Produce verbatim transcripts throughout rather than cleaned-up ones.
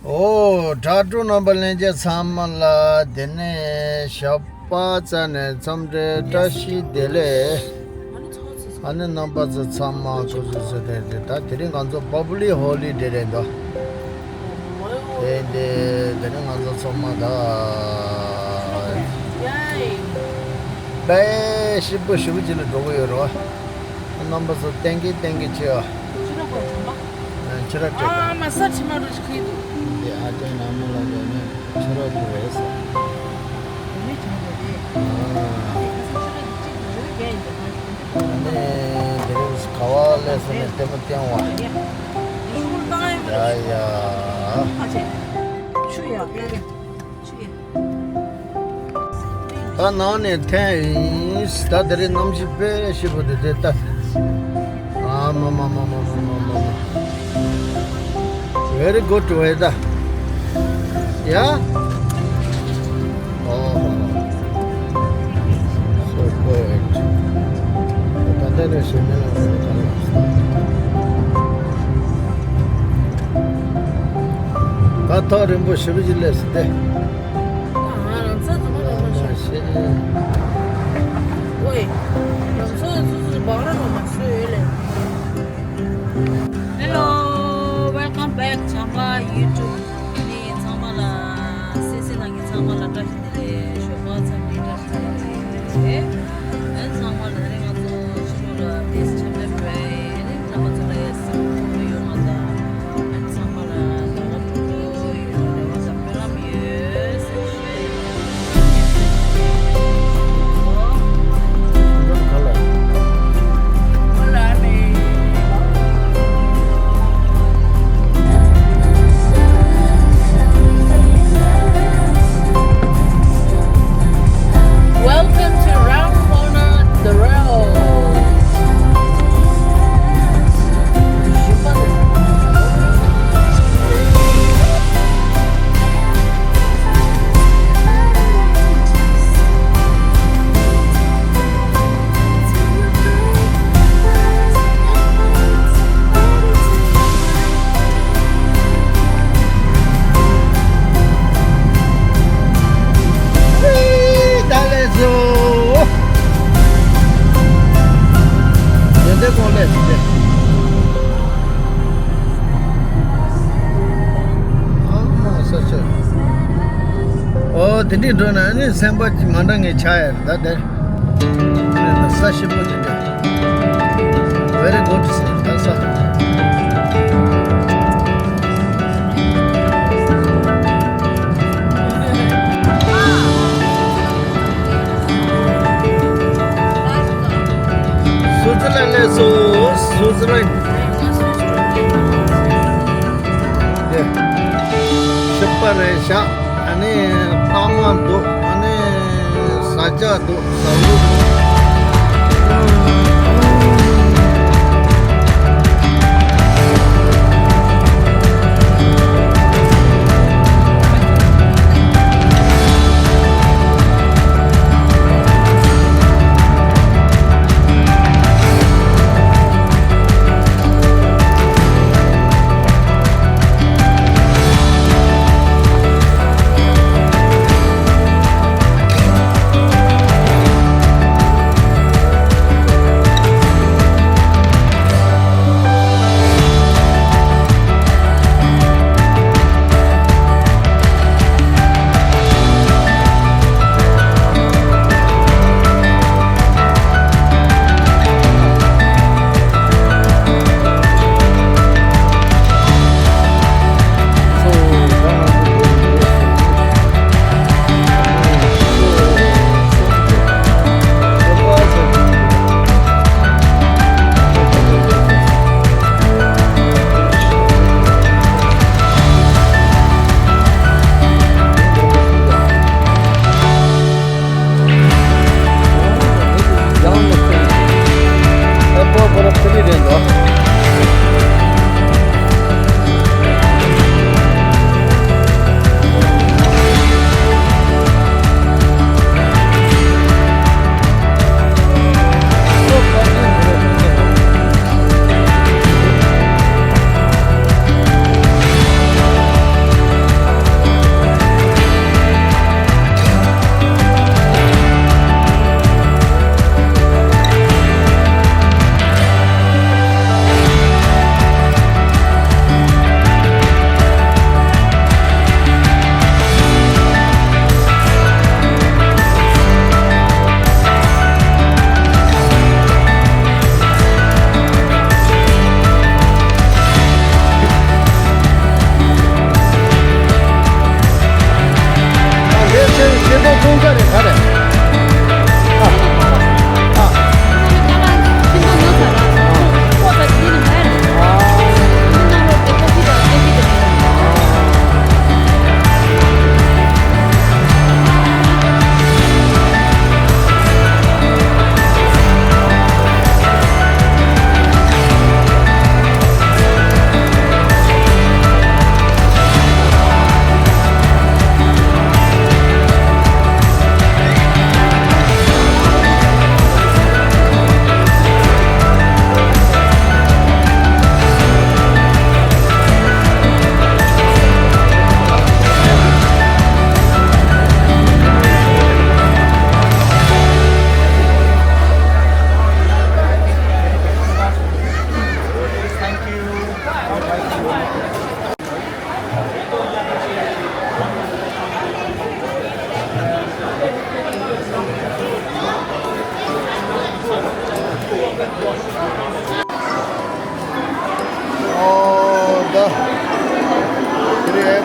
ཨོ། དྲ་གྲོགས་རྣམ་པ་ལྷན་རྒྱས་ཚང་མ་ལ་དེ་ནས་ཞོགས་པ་རྩ་ནས་འཚམས་འདྲི་བཀྲ་ཤིས་བདེ་ལེགས། ཨ་ནི་རྣམ་པ་ཚོ་ཚང་མ་སྐུ་གཟུགས་བཟང་། དེ་དེ་ད་དེ་རིང་ང་ཚོ་པབ་ལིག་ཧོ་ལི་ཌེ་རེད་འདུག་དེ་དེ་དེ་རིང་ང་ཚོ་ཚང་མ་ད་དཔེ་སྐྱིད་པོ་ཞེ་པོ་ཅིག་ལ་འགྲོ་གི་ཡོད་རེད་བ། རྣམ་པ་ཚོ་ཏན་ཏན་ཏན་ཏན་བྱེད་ཨ། ཕྱི་ར་ཀོ་ཆུང་པ། ཨ། ཕྱི་ར་སྤྲད་ཨ་མ་ས་ཕྱི་མ་རུ་ཅིག་ཁྱེར་འདུག་འདི་ཨ་ཅག་ནག་མོ་ལ་འགྲོ་ནས་ཕྱི་ར་དུ་རེད་ཟེར། དེ་ནས་ཆང་རེད་དེ། ཨ། ཨ་དེ་ཁ་སང་ཕྱི་ར་དུ་གཅིག་ཏུ་འགྲོ་རྒྱ་ཡིན་པ་ཁ་ཤས། ཨ་ནི་དེ་རིང་ག་བ་ལས་སོང་ནས་ལྟད་མོ་བསྟན་བ། ཡ་ཡ། ཆུ་ཡ། ད་ནང་ནས་འཐེན་ཡིན། ད་དེ་རིང་གནམ་གཤིས་དཔེ་སྐྱིད་པོ་འདུག་དེ་ལྟ། ཨ་མ་མ། Very good to weather. Yeah? Oh, so good. ད་ལྟ་ནས་ཞེ་མེད་ལ་འོང་ག་ལ། ད་ཐག་རིང་པོ་ཞེ་པོ་ཅིག་སླེབས་སོང་སྟེ། ང་རང་ཚོ་ཚང་མ་ལ་མ་ཤེས། ཤེས། ཝེ། ང་ཚོ་ཚོ་ཚོ་བག་ར་ལ་མ་སོས་ཡོད་ལེ། Hello, welcome back. བྱམས་པ་YouTube. ནི་ཚང་མ་ལ་སེ་སེ་ནང་གི་ཚང་མ་ལ་བཀྲ་ཤིས་བདེ་ལེགས། ཞོགས་པ་འཚམས་འདྲི་བཀྲ་ཤིས་བདེ་ལེགས། ཨ་ཚང་མ་ལ་ད་རེས་ང་ཚོ་ཕྱི་ལོགས་ལ་ཏོག་ཙམ་འཆམ་མེད་རེད། ཨ་ནི་རྣམ་པ་ཚོ་ལ་ཡ་སེམས་ཁུར་ཡོད་མ་ད། ཨ་ནི་ཚང་མ་ལ་ཟླ་བ་དྲུག་དྲུག་ཡོད་རེ་བ་དང་སྨོན་ལམ་ཡོད་ཟེར་ཞུ། Welcome to Round Corner, the road. ད་ལས་སོ། དེ་འདྲ་གོང་ལས་དེ། ཨ་མ་ས་ཆ། ཨོ་དེ་འདྲ་འགྲོ་ན་ནི་སེམས་པ་ཅིག་མ་འདྲ་ངེས་ཆགས་ཡ་རེད་ད་དེ། ས་ཞིམ་པོ་དེ་འདྲ། Very good ཟེར་ད་ས། སུའུ་ཙི་ལན་ལ་སླེབས་སོང་། སུའུ་ཙི་ལན། དེ་ཤུག་པ་རེད་ཤག་ཨ་ནི་སྟག་མ་འདུག་ཨ་ནི་ཟ་ཆ་འདུག་ཟ་ལུགས་འདུག་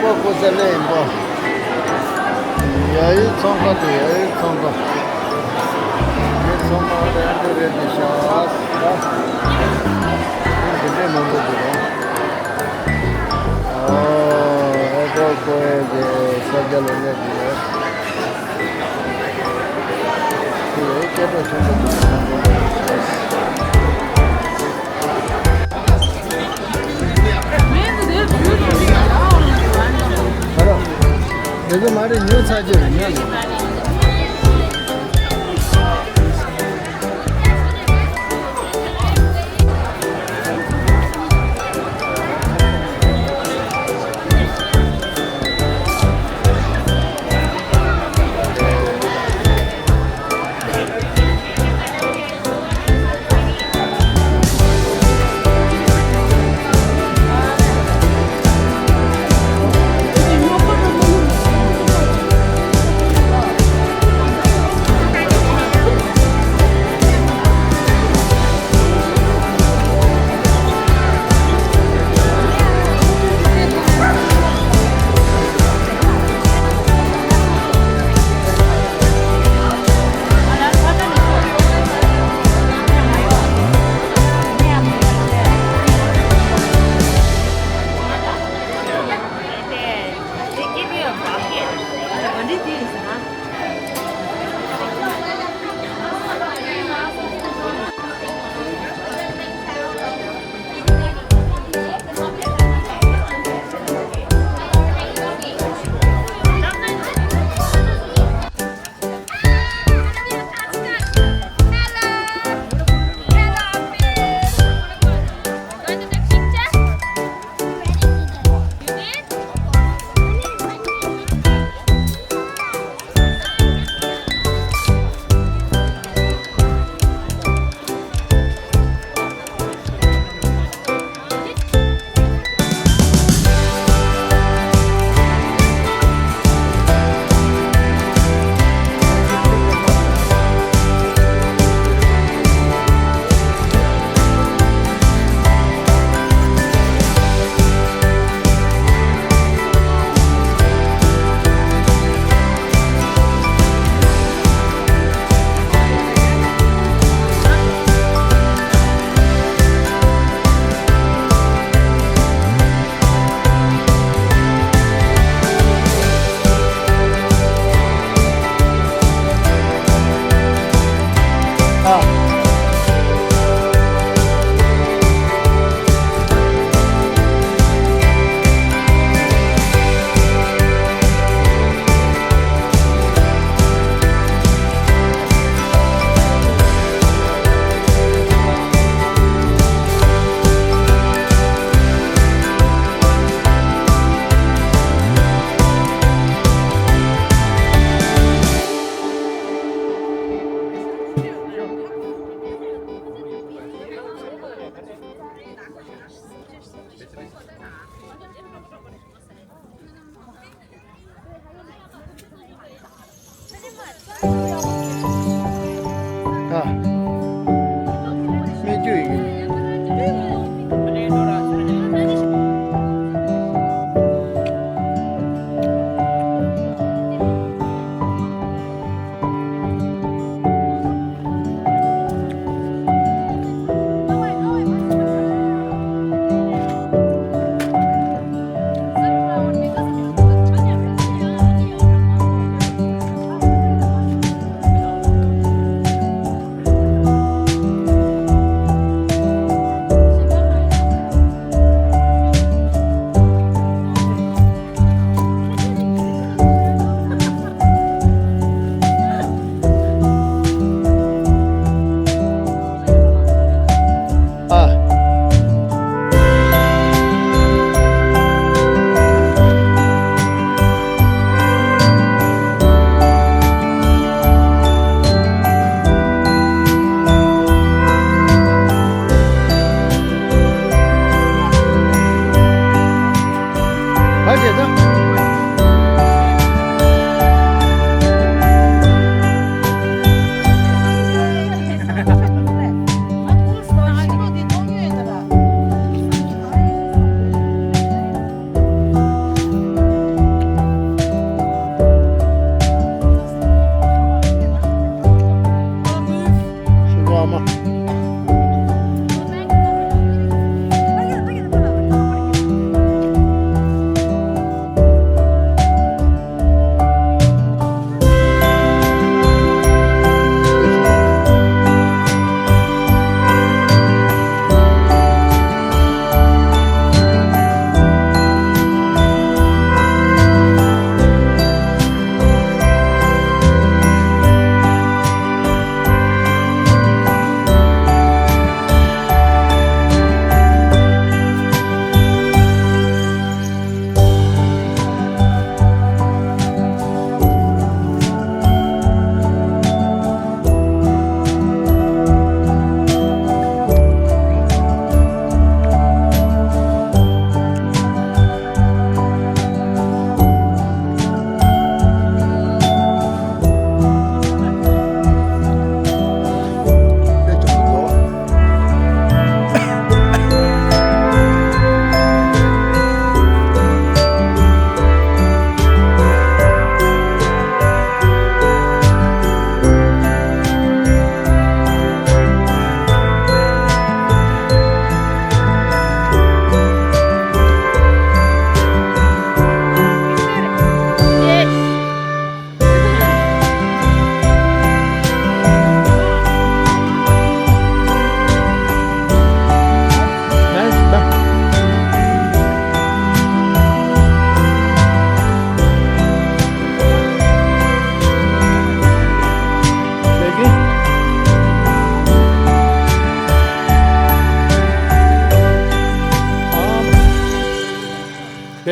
པོ་སྐུ་ཚེ་ལེགས་ཡིན་པ། ཡ་ཡི་ཚོང་ཁང་དུ་ཡ་ཡི་ཚོང་ཁང་། ཡ་ཡི་ཚོང་ཁང་རེད་འདུག་རེད་འདུག་ཤག་འདི་འདྲས་མང་པོ་འདུག་རེད། ཨ་ཨེ་ཀོ་ཀོ་ཨེ་གི་ས་རྒྱ་ལ་སླེབས་འདུག་རེད། དེ་ཡ་ཡི་སྐད་གྲགས་ཆེན་པོ་འདུག་མང་པོ་འདུག་རེད། ཨ་རོ། དེ་ཚོ་མ་རེད། ཉོ་ཚར་རྒྱུ་རེད། ཉོ་ཉོ། ཨ། སྨད་རྒྱུ་ཡིན།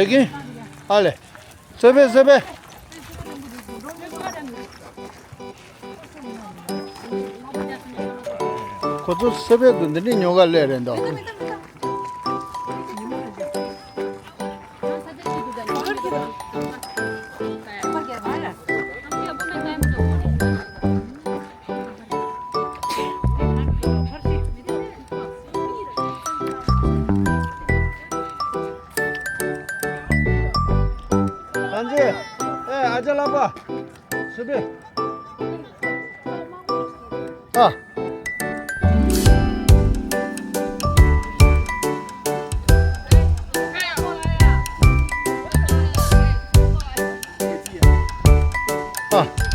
ཨེ་ཀིན། ཨ་ལེ། སེ་པེ་སེ་པེ། ཁོ་ཚོ་སེ་པེ་དུ་འདི་འདྲའི་ཉོ་ག་སླེབས་རེད་འདུག་གང་ཚེ། ཨེ་ཨ་ཅག་ལགས་པ། སུ་དེ། ཨ། ཨ།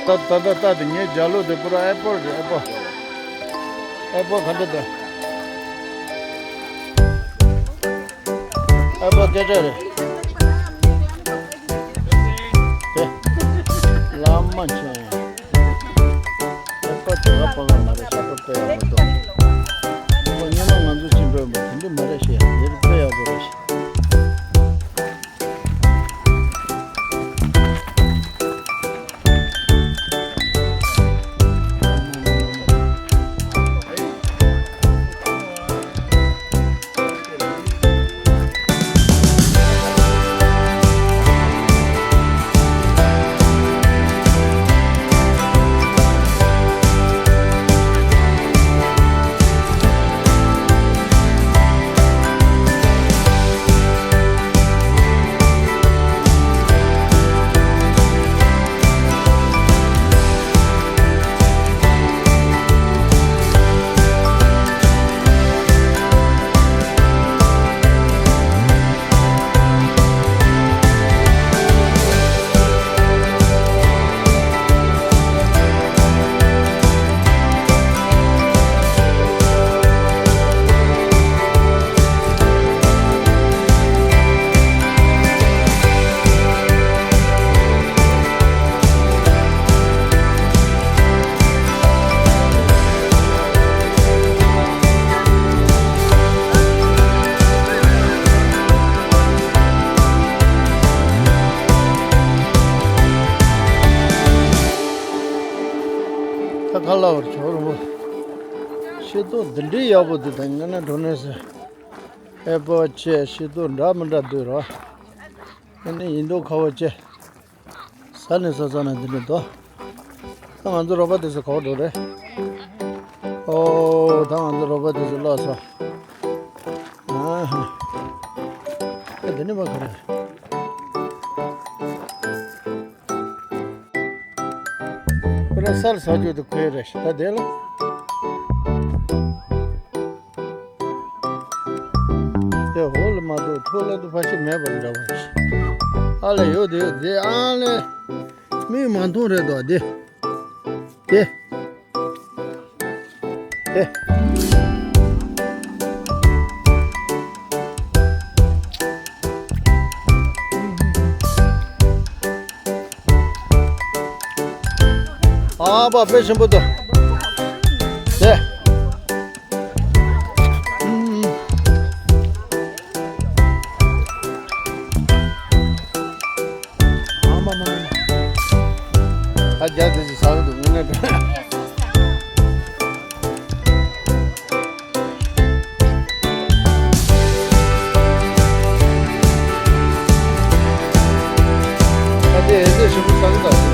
ད་ད་ད་ད་དེ་ངའི་རྒྱབ་ལོགས་དེ་པུ་ར་ཨེར་པོར་ཊི་རེད། ཨེར་པོར་ཊི། ཨེར་པོར་ཊི་ག་འདྲ་འདུག་ཨེར་པོར་ཊི་སྐད་གྲགས་རེད། དེ་ལམ་མ་ཆེན། ཨེར་པོར་ཊི་དེ་ག་པང་ལ་མ་རེད། ཤ་སྟག་དཔེ་ཡག་པོ་འདུག་ཁོ་སྔོན་མ་ང་ཚོ་ཕྱིན་པའི་མ་དེ་འདྲ་མ་རེད་ཤག་དེ་དཔེ་ཡག་པོ་རེད་ཤག་ད་ག་ལ་བར་ཆོག་རུང་། ཤེལ་ཏོག་འདི་འདྲའི་ཡག་པོ་འདི་དང་ང་ན་འགྲོ་ནས་ཟེར། ཨེ་པོ་ཆེ་ཤེལ་ཏོག་འདྲ་མི་འདྲ་འདུག་ར། ཨ་ནི་ཡིན་མདོག་ཁ་བོ་ཆེ། ས་ནས་ས་ས་ན་འདི་འདྲ་འདུག་ད་ང་ཚོ་རོགས་པ་དེ་ཚོ་ག་པར་འགྲོ་རེད། ཨོ་ད་ང་ཚོ་རོགས་པ་དེ་ཚོ་ལོག་སོང་། ཨ་ཧ། ཨ་འདི་ནི་མ་ག་རེད། ཁོ་རང་སར་ཟ་རྒྱུ་དེ་ཁོའི་རེད་ཤག་ད་དེ་ལ། དེ་འོག་ལ་མ་གཏོགས་ཐོག་ལ་དུ་ཕ་ཤི་མེད་པར་འདྲ་བ་ཞིག་ཨ་ལས་ཡོད་དེ་ཡོད་དེ་ཨ་ལས། མིག་མ་མཐོང་རེད་དོ་དེ། དེ། དེ། ཨ་པ་དཔེ་ཞིམ་པོ་འདུག་དེ། ཨ་མ་མ། ཨ་རྒྱ་དེ་ཚོ་ཟ་གི་འདུག་ངས་ནས། ཡོད་ས་རེད་ད།